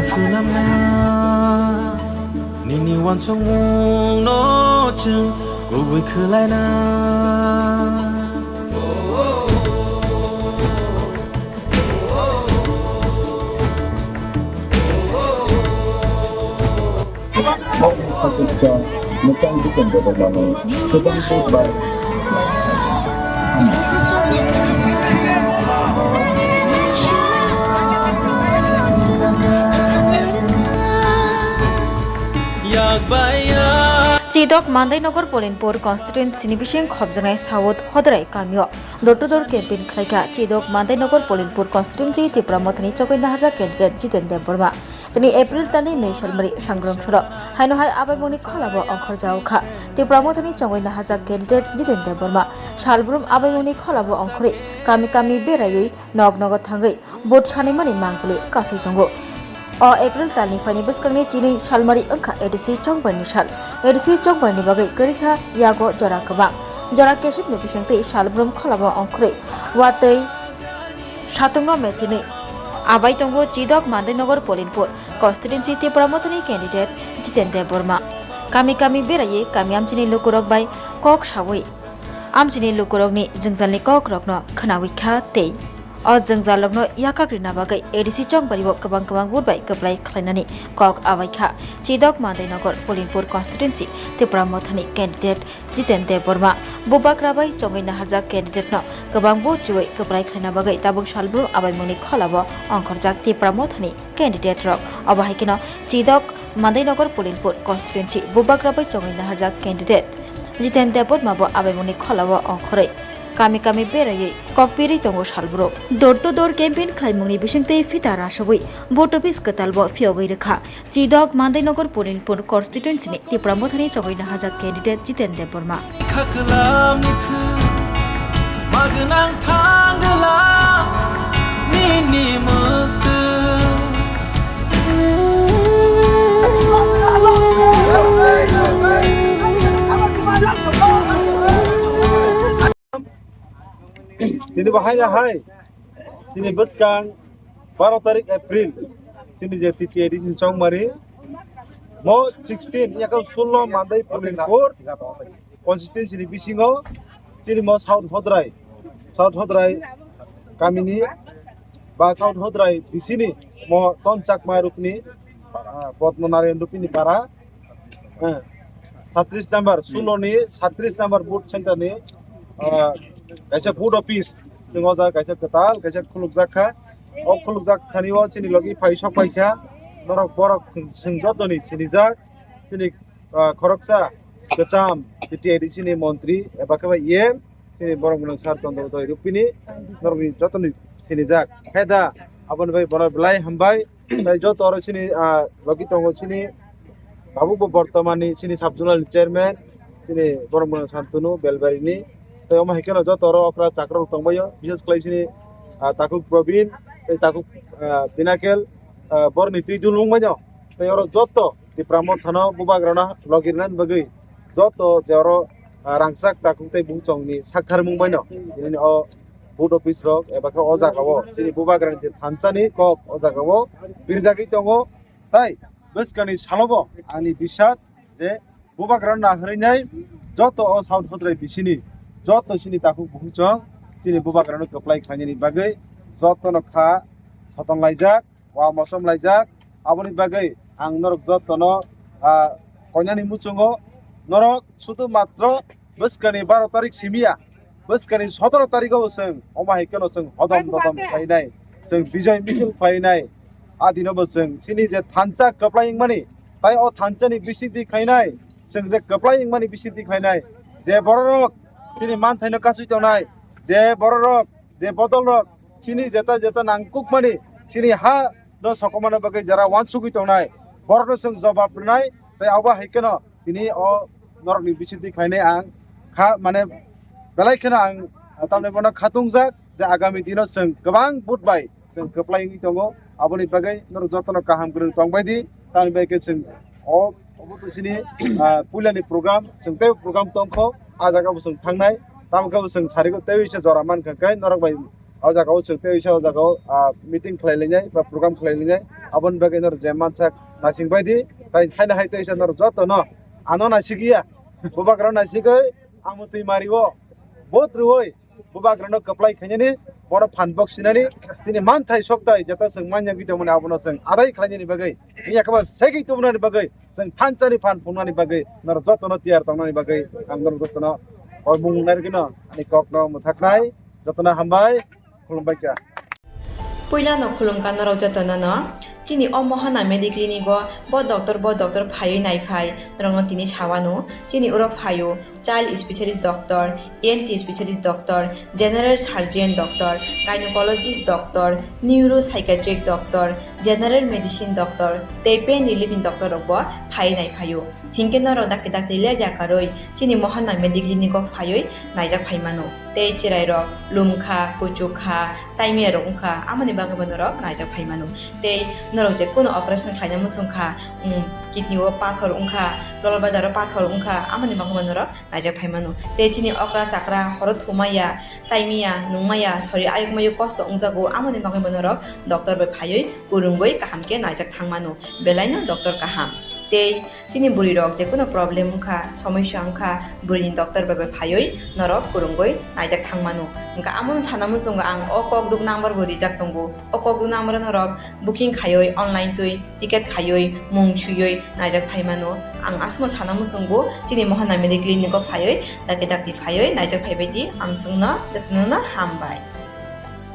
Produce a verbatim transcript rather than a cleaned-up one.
Swnamna nini uansukmungno chwng kubui khwlaina. Chidok Mandainagar Polinpur constituency ni bising khopjaknai South Hodrai kamio door to door campaign khlaikha Chidok Mandainagar Polinpur constituency Tipra Mothani chogwi naharjak candidate Jiten Debbarma. Tini April talni nwi salmari sangrong soro haino hai abaimungni kholabo ongkhorjao kha. Tipra Mothani chongwi naharjak candidate Jiten Debbarma salbrum abaimungni kholabo ongkhorwi kami kami beraiwi nog nogo thangwi vote sanimani mangpili kasui tongo. O April talni phaini bwskangni chini salmari wngkha A D C chongbarni sal. A D C chongbarni bagwi kwrwikha yago jora kwbang. Jora kesipni bisingtwi salbrum kholabo ongkhorwi watwi satungno mechinwi abai tongo Chidok Mandainagar Polinpur constituency Tipra Mothani candidate Jiten Debbarma. Kami kami beraiwi kami amchini lukurok bai kok sawi amchini lukurokni jwngjalni kokrokno khwnawi kha tei o jwngjalrokno yakak rina bagwi A D C chongbario kwbang kwbang vote bai kwplai khlainani kok abai kha Chidok Mandainagar Polinpur constituency Tipra Mothani candidate Jiten Debbarma. Bubagra bai chongwi naharjak candidate no kwbang vote rwi kwplai khlaina bagwi tabuk salbrum abaimungni kholabo ongkhorjak Tipra Mothani candidate rok. Obo hai kheno Chidok Mandainagar Polinpur constituency Bubagra bai chongwi naharjak candidate Jiten Debbarma bo abaimungni kholabo ongkhorwi kami kami beraiwi kokpiri tongo salbrum. Door to door campaign khlaimungni bisingtwi fita rasogwi vote office kwtalbo phiyogwi rwkha. Chidok Mandainagar Polinpur constituency ni Tipra Mothani chongwi naharjak candidate Jiten Debbarma. Khaklam ni thu, magnang thangla nini muktu. Tini bahai na hai, tini bwskang baro tarik April, tini je T T A D C ni chongmari, mo sixteen, yakau sullo Mandai Polinpur constituency ni bisingo, tini mo South Hodrai, South Hodrai kamini ba South Hodrai bisini mo Ton Chakma rukni, ah, Bodmo Narayan rupini para, eh, satris number, sullo ni satris number booth center ni, ah, kaisa booth office, chwng o jaga kaisa kwtal, kaisa khulukjak kha. O khulukjak khani o chini logi phai sok pai kha. Norok borok chwng jotoni sinijak, chini, ah, khoroksa kwcham T T A D C ni montri eba khe bai E M, chini borok mwnang sir Chandra Uday rupini, norokni jotoni sinijak. Khe da, aboni bai bono belai hambai. Tai joto oro chini, ah, logi tongo chini tabuk bo bortomani chini sub zonal ni chairman, chini borok mwnang Santunu Belbari ni. Tai omo hai kheno joto oro okra chakra rok tongbaio, bises khlai chini, ah, Takhuk Probin, tei Takhuk, ah, Binakel, ah, borokni twi dulmung baino. Tai oro joto Tipra Mothano bubagrano logi rwnani bagwi joto je oro, ah, rangchak takhuk tei bungchongni saktharmung baino. Tini o booth office rok eba khe o jaga o chini bubagrani je thansa ni kok o jaga o birjagwi tongo. Tai bwskangni salo bo ani biswas je bubagrano nahwrwinai joto o South Hodrai bisini joto chini takhuk bukhukchong chini bubagrano kwplai khlainani bagwi jotono kha soton laijak, wa mosom laijak. Aboni bagwi ang norok jotono, ah, koinani muchungo norok sudu matro bwskani baro tarik simiya, bwskani sotoro tariko bo chwng omo hai kheno chwng hodom dodom khlainai, chwng bijoy misil khlainai. A dino bo chwng chini je thansa kwplai wngmani, tai o thansani bisingtwi khlainai, chwng je kwplai wngmani bisingtwi khlainai, je bororok chini manthaino kasui tongnai, je bororok je bodolrok chini jeta jeta nangkukmani chini ha no sokomana bagwi jara wansugwi tongnai, borokno chwng jobab rwnai. Tai abo hai kheno tini o norokni bisingtwi khlainai ang kha, mane belai kheno ang tamni bono khatungjak je agami dino chwng kwbang booth bai chwng kwplai wngwi tongo. Aboni bagwi norok jotono kaham kwrwng tongbai di, tamni bai khe chwng o, obo to chini, ah, puilani program, chwng tei program tongkho, ah jaga bo chwng thangnai, tamo khe bo chwng sarigo tei se jora mankha khe norok bai o jaga o chwng tei se o jaga o, ah, meeting khlai lainai ba program khlai lainai, Aboni bagwi norok je mansak naising bai di, tai haino hai teisa norok jotono ano naisigya, bubagrano naisigwi amutwi mario vote rwui bubagrano kwplai khainani, bono phan bok sinani, chini manthai soktai jeto chwng manya gwi tongmani abono chwng adai khlainani bagwi, wngya kheba segwi tubunani bagwi, chwng thansani phan phungnani bagwi norok jotono tiyar tongnani bagwi ang norok jotono o mung narigwino ani kokno mwthaknai, jotono hambai, khulumbai kha. Puilano khulumkha norok jotono no. Chini o Mohana Mediclinic o bo doctor, bo doctor phaiwi naiphai norokno tini sawano. Chini oro phaio child specialist doctor, E N T specialist doctor, general surgeon doctor, gynecologist doctor, neuropsychiatric doctor, general medicine doctor tei pain relief ni doctor rok bo phaiwi naiphaio. Hinkhe norok dakti dakti ler yakarwi chini Mohana Mediclinic o phaiwi naijak phaimano. Tei chwrairok lumkha, kuchukha, chaimiyarok wngkha, amoni bagwi bo norok naijak phaimano. Tei norok je kuno operation khlaina muchungkha, um, kidney o pathor wngkha, dolbadaro pathor wngkha, amoni bagwi bo norok naijak phaimano. Tei chini okra chakra horo thumaya, chaimiya, nungmaya, sori ayukmayo kosto wngjago, amoni bagwi bo norok doctor bai phaiwi kwrwngwi kaham khe naijak thangmano. Belaino doctor kaham. Tei chini bwrwi rok je kuno problem wngkha, somosya wngkha, bwrwini doctor bai bai phaiwi norok kwrwngwi naijak thangmano. Wngkha amono sana muchungo ang o kokduk number bo rijak tongo. O kokduk number o norok booking khaiwi online twi ticket khaiwi mung swiwi naijak phaimano. Ang aswkno sana muchungo chini Mohana Mediclinic o phaiwi dakti dakti phaiwi naijak phaibai di, amswkno jotono no hambai.